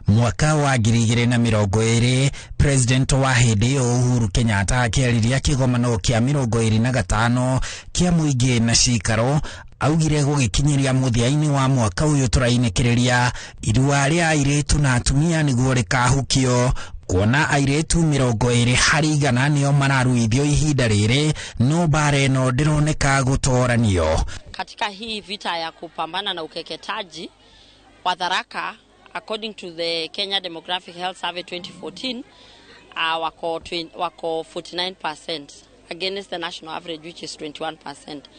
Mwaka wa 2020 President wa hĩndĩ ĩyo Uhuru Kenyatta akĩarĩria kĩgomano kĩa 25 kĩa mũingĩ na cikaro augire gũgĩkinyĩria mũthia-inĩ wa mwaka ũyũ tũrainĩkĩrĩria irua rĩa airĩtu na atumia nĩguo rĩkahukio kuona airĩtu 20 harĩ igana nĩo mararuithio ihinda rĩrĩ no mbara ĩno ndĩroneka gũtoranio. Katika hii vita ya kupambana na ukeketaji wa Tharaka, according to the Kenya Demographic Health Survey 2014, wako 49% against the national average, which is 21%.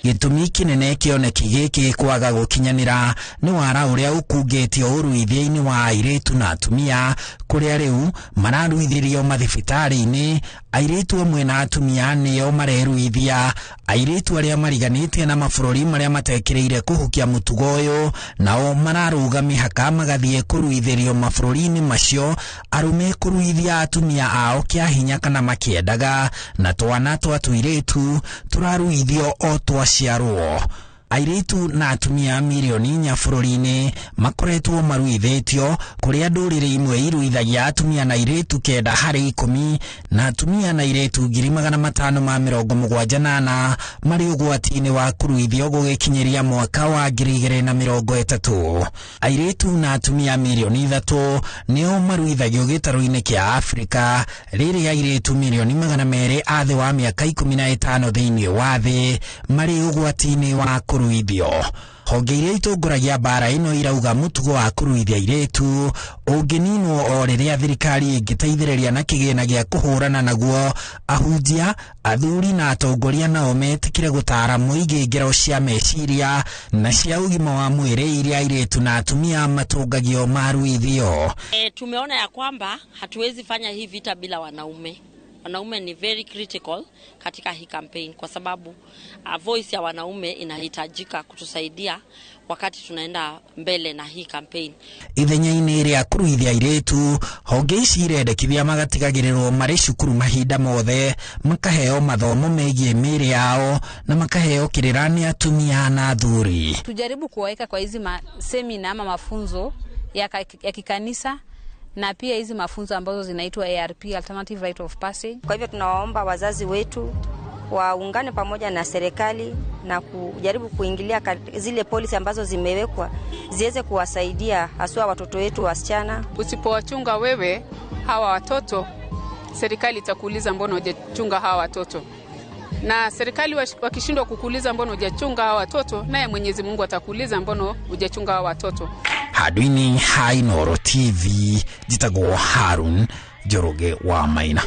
Gĩtũmi kĩnene kĩoneki gĩkĩ kwaga gũkinyanĩra nĩ wara ũrĩa ũkungĩtio ũruithia-inĩ wa airĩtu na atumia kũrĩa rĩu mararuithĩrio mathibitarĩ-inĩ. Airĩtu amwe na atumia nĩo mareruithia, airĩtu arĩa mariganĩtie na mabũrũri marĩa matekĩrĩire kũhukia mũtugo ũyũ nao mararũga mĩhaka magathiĩ kũruithĩrio mabũrũri-inĩ macio, arũme kũruithia atumia ao kĩa hinya kana makĩendaga, na twana twa tũirĩtu tũraruithio o twaciarwo. Airĩtu na atumia milioni 4 bũrũri-inĩ makoretwo maruithĩtio kũrĩa ndũrĩrĩ imwe iruithagia atumia na airĩtu 9 harĩ 10 na atumia na airĩtu 574 marĩ ũgwati-inĩ wa kũruithio gũgĩkinyĩria mwaka wa 2030. Airĩtu na atumia milioni 3 nĩo maruithagio gĩtarũ-inĩ kĩa Afrika, rĩrĩa airĩtu milioni 200 a thĩ wa mĩaka 15 thĩinĩ wa thĩ marĩ ũgwati-inĩ wa kũruithio. Honge iria itongoragia mbara ĩno irauga mũtugo wa kũruithia airĩtu ũngĩninwo o rĩrĩa thirikari ĩngĩteithĩrĩria na kĩgĩna gĩa kũhũrana naguo, ahunjia, athuri na atongoria nao metĩkĩre gũtaara mũingĩ ngero cia meciria na cia ũgima wa mwĩrĩ iria airĩtu na atumia matũngagio maruithio. Tumeona ya kwamba hatuwezi fanya hii vita bila wanaume. Wanaume ni very critical katika hii campaign kwa sababu voice ya wanaume inahitajika kutusaidia wakati tunaenda mbele na hii campaign. Ithenya-inĩ rĩa kũruithia airĩtu, honge ici irendekithia magatigagĩrĩrwo marĩ cukuru mahinda mothe, makaheo mathomo megiĩ mĩĩrĩ yao na makaheo kĩrĩra nĩ atumia na athuri. Tujaribu kuwaweka kwa hizi semina ama mafunzo ya kikanisa na pia hizi mafunzo ambazo zinaitwa ARP, Alternative Rite of Passage. Kwa hivyo tunawaomba wazazi wetu waungane pamoja na serikali na kujaribu kuingilia zile policy ambazo zimewekwa ziweze kuwasaidia haswa watoto wetu wasichana. Usipowachunga wewe hawa watoto, serikali itakuuliza mbona hujachunga hawa watoto. Na serikali wakishindwa kukuuliza mbona hujachunga hawa watoto, naye Mwenyezi Mungu atakuuliza mbona hujachunga hawa watoto. Handũ-inĩ ha Inooro TV, njĩtagwo Harun Njoroge wa Maina.